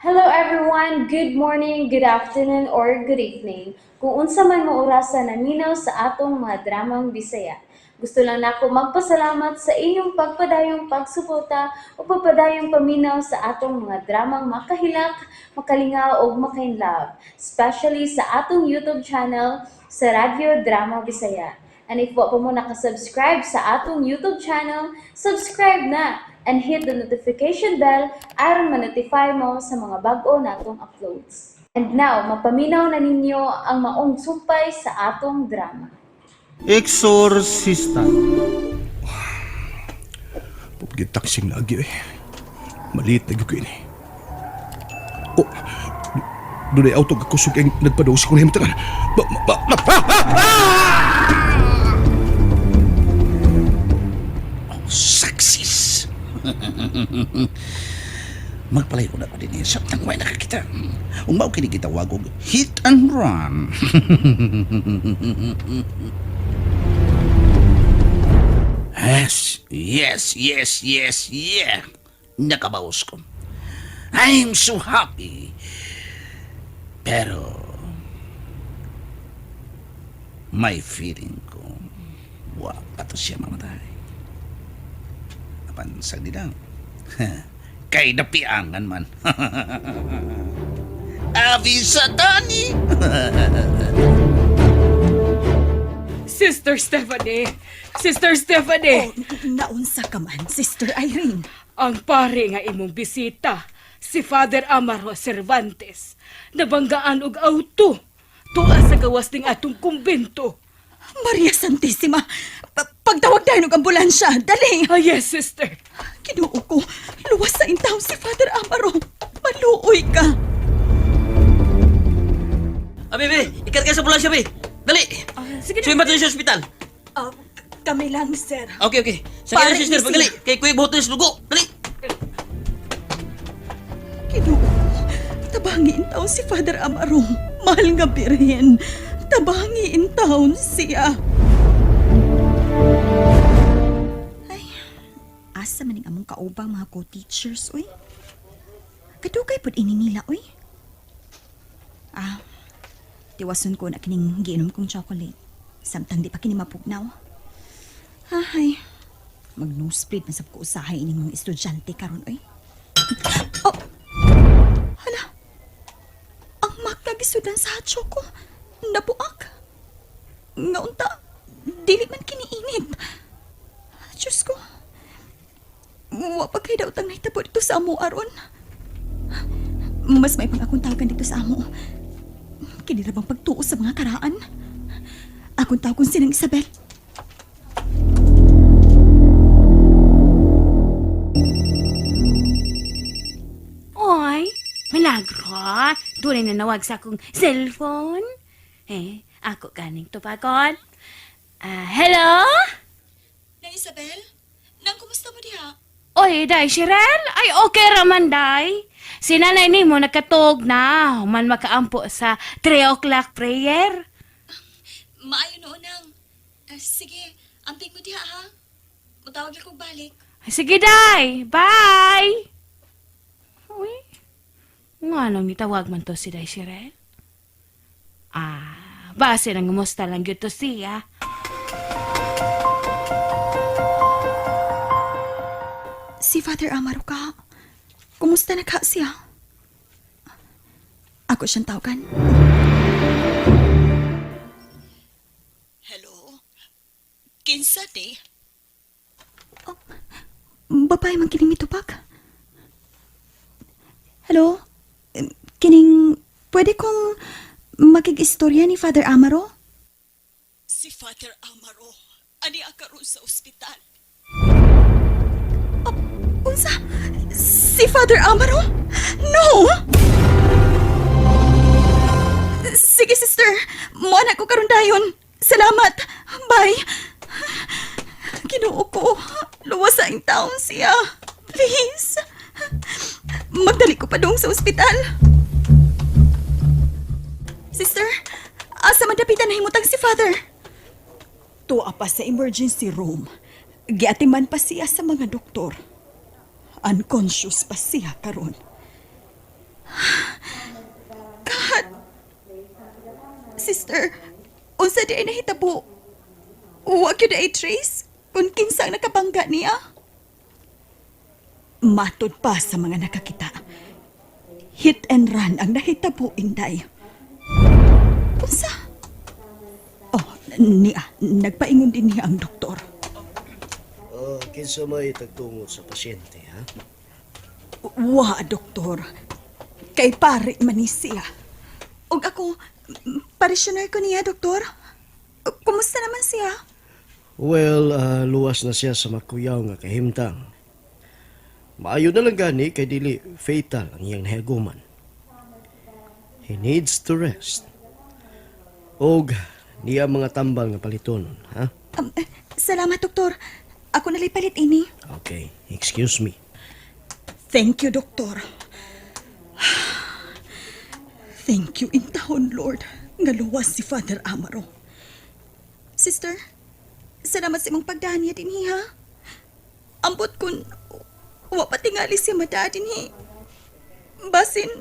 Hello everyone! Good morning, good afternoon, or good evening. Kung unsa man mo orasa naminaw sa atong mga dramang Bisaya. Gusto lang nako magpasalamat sa inyong pagpadayong pagsuporta o pagpadayong paminaw sa atong mga dramang makahilak, makalingaw ug makainlove, especially sa atong YouTube channel sa Radyo Drama Bisaya. And if wa pa mo nakasubscribe sa atong YouTube channel, subscribe na and hit the notification bell aron ma-notify mo sa mga bag-o natong uploads. And now, mapaminaw na ninyo ang maong sumpay sa atong drama. Exorcista. Pugit taksing lagi eh. Maliit na gyud ini. Oh, dunay auto kakusog ang nagpadaw sa kong himtangan. Ba, ba, ba, ah, ah, ah! Success! Magpalayo na ko din eh. Samtang way nakakita. Ung mao kini gitawag og hit and run. Yes, yes, yes, yes, yeah. Nakabawas ko. I'm so happy. Pero may feeling ko wa pa to siya mamatay. Apan sa nila. Kay napiangan man. Avi Satani! Sister Stephanie! Sister Stephanie! Oh, naunsa ka man, Sister Irene. Ang pare nga imong bisita, si Father Amaro Cervantes, nabanggaan og auto. Tuwa sa gawas ning atong kumbento. Maria Santissima, pagtawag tayo ng ambulansya, dali! Ah, yes, sister. Kinuo ko, luwas sa intaw si Father Amaro. Maluoy ka. Abi, be, ikarga sa ambulansya, be. Dali. Sige na. Suwi na sa ospital. Ah, kami lang, sir. Okay, okay. Sa kanya, Pare, sister, easy. pagdali. Kay Kuya Buhot na sa dugo. Dali. Kinuo ko, tabangi intaw si Father Amaro. Mahal nga birhen. Tabangi intaw siya. Ay, asa man ning among kaubang mga co-teachers, uy. Kadugay pud ini nila, uy. Ah, tiwason ko na kining giinom kong chocolate. Samtang di pa kini mapugnaw. Ahay, mag-nosebleed man sab ko usahay ining mga estudyante karon, uy. Oh, hala, ang magkagisudan sa hot choco. Nabuak. Nga unta, dili man kiniinit. Diyos ko. Wa pa kay daw tang nahitabo dito sa amo aron. Mas may pang akong tawagan dito sa amo. Kini ra bang pagtuo sa mga karaan? Akong tawagon sinang Isabel. Oy, milagro. Dunay nanawag sa akong cellphone. Eh, ako ganing tupagon. Ah, hello? Na Isabel, nang kumusta mo diha? Oy, day, Shirel? Ay, okay raman, day. Si nanay nimo nakatog na. Human makaampo sa 3 o'clock prayer. Maayo noon nang. Ah, sige, amping mo diha ha. Mutawag lang kog balik. Sige, day. Bye! Uy, nga nang nitawag man to si Day Shirel? Ah, base nang ngumusta lang gyud to siya. Si Father Amaro ka. Kumusta na ka siya? Ako siyang tawagan. Hello? Kinsa ni? Oh, babae man kining mitupak. Hello? Kining, pwede kong makig-istorya ni Father Amaro? Si Father Amaro, ani karon sa ospital. Unsa? Si Father Amaro? No! Sige, sister. Muana ko karon dayon. Salamat. Bye. Ginoo ko. Luwas sa taon siya. Please. Magdali ko pa doon sa ospital. Sister, asa man dapitan nahimutang si Father? Tuwa pa sa emergency room. Giatiman pa siya sa mga doktor. Unconscious pa siya karon. Unsa di ay nahitabo? Wa gyud ay trace kung kinsa ang nakabangga niya. Matod pa sa mga nakakita. Hit and run ang nahitabo, Inday. Unsa? Oh, niya, nagpaingon din niya ang doktor. Oh, kinsa may tagtungo sa pasyente, ha? Wa, doktor. Kay pare man ni siya. Og ako, parishioner ko niya, doktor. Kumusta naman siya? Well, luwas na siya sa makuyaw nga kahimtang. Maayo na lang gani kay dili fatal ang iyang nahiaguman. He needs to rest. Og niya mga tambal nga palitonon, ha? Salamat, doktor. Ako nalay palit ini. Okay, excuse me. Thank you, doktor. Thank you in taon, Lord. Nga luwas si Father Amaro. Sister, salamat sa imong pagdaan niya dinhi, ha? Ambot kun wa pa tingali siya madaa dinhi. Basin,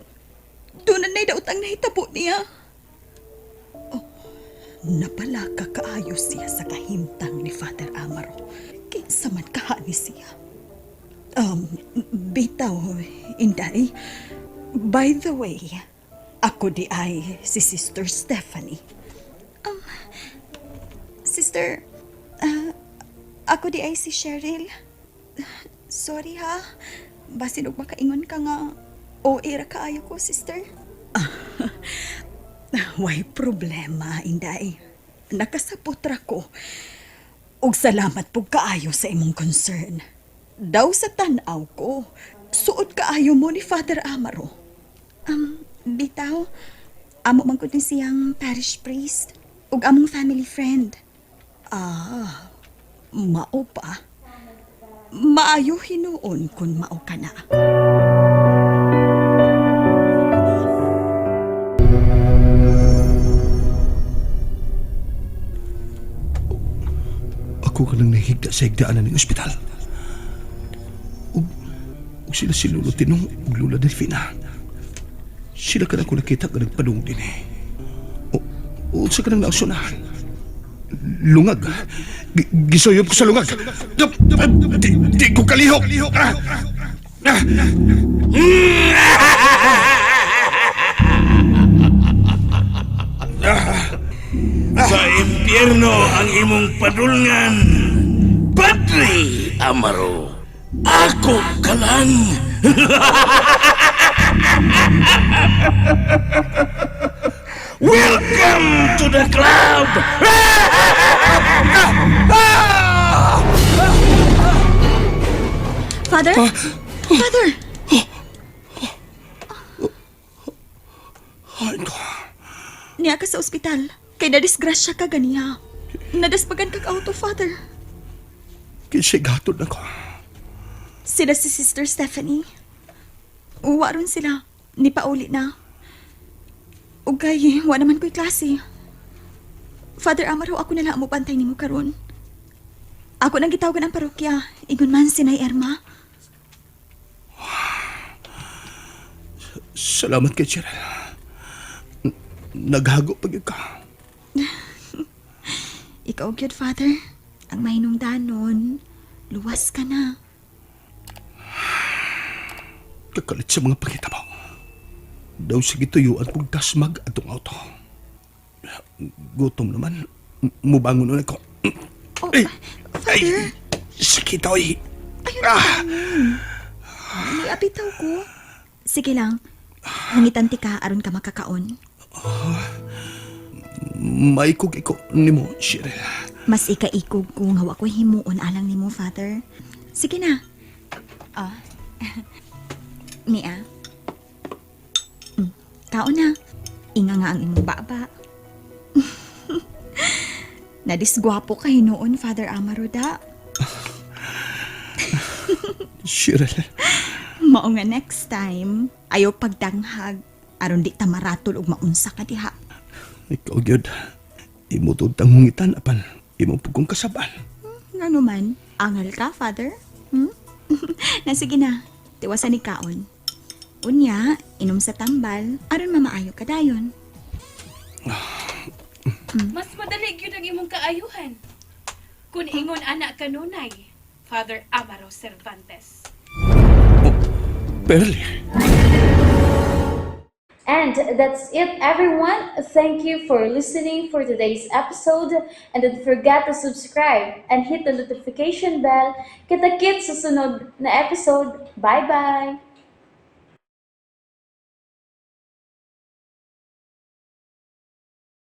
doon na daot ang nahitabo niya. Oh, napalaka kaayo siya sa kahimtang ni Father Amaro. Kinsa man kahani siya. Bitaw, Inday. By the way, ako di ay si Sister Stephanie. Sister, ako di ay si Cheryl. Sorry ha. Basin og makaingon ka nga. O ra kaayo ko, sister. Way problema, Inday. Nakasabot ra ko. Ug salamat pug kaayo sa imong concern. Daw sa tan-aw ko, suod kaayo mo ni Father Amaro. Bitaw, amo man gud ni siyang parish priest ug among family friend. Ah, mao pa. Maayo hinuon kun mao ka na. Ako ka nang nahigda sa higdaanan ng ospital. Ug, ug sila si Lolo Tinong ug Lola Delfina. Sila ka nang ko nakita nga nagpadung din eh. O, unsa ka nang naasunahan? Lungag. Gisuyop ko sa lungag. Di ko kalihok. Ah! Ah! Sa impyerno ang imong padulngan. Padre Amaro, ako ka lang. Welcome to the club! Father? Father! Ay, ko. Niya ka sa ospital. Kay nadisgrasya ka ganiya. Nadaspagan kag auto, Father. Kinsay gatod na ko. Sila si Sister Stephanie. Uwa ron sila. Ni pauli na. Ugay, wa naman ko'y klase. Father Amaro, ako na lang ang mupantay nimo karon. Ako nang gitawagan ang parokya. Ingon man si Nay Erma. Salamat kay Cheryl. Naghago pag ka. Ikaw gyud, Father. Ang mahinungdanon, luwas ka na. Kakalit sa mga pangitabo. Daw sige tuyuan kong dasmag atong auto. Gutom naman. Mubangon ulit ko. Oh, Ay! Father, Sakit oy. ayun ah. May apitaw ko. Sige lang. Hangitan ti ka aron ka makakaon. Maikog iko nimo, Cheryl. Mas ikaikog ko nga wa ko himuon alang nimo, Father. Sige na. Ah. Mia. Kaon na. Inga nga ang imong baba. Nadisgwapo ka hinuon, Father Amaro da. Cheryl. Mao nga next time, ayaw pagdanghag aron di ta maratol og maunsa ka diha. Ikaw gyud. Imo tud tang hungitan apan imo pugong kasabal. Ngano man, angal ka, Father? Hmm? Na sige na, tiwasan ni kaon. Unya, inom sa tambal, aron mamaayo ka dayon. Mas madali gyud ang imong kaayuhan. Kun ingon anak kanunay, Father Amaro Cervantes. Oh, Perle. And that's it, everyone. Thank you for listening for today's episode. And don't forget to subscribe and hit the notification bell. Kita-kits sa sunod na episode. Bye-bye!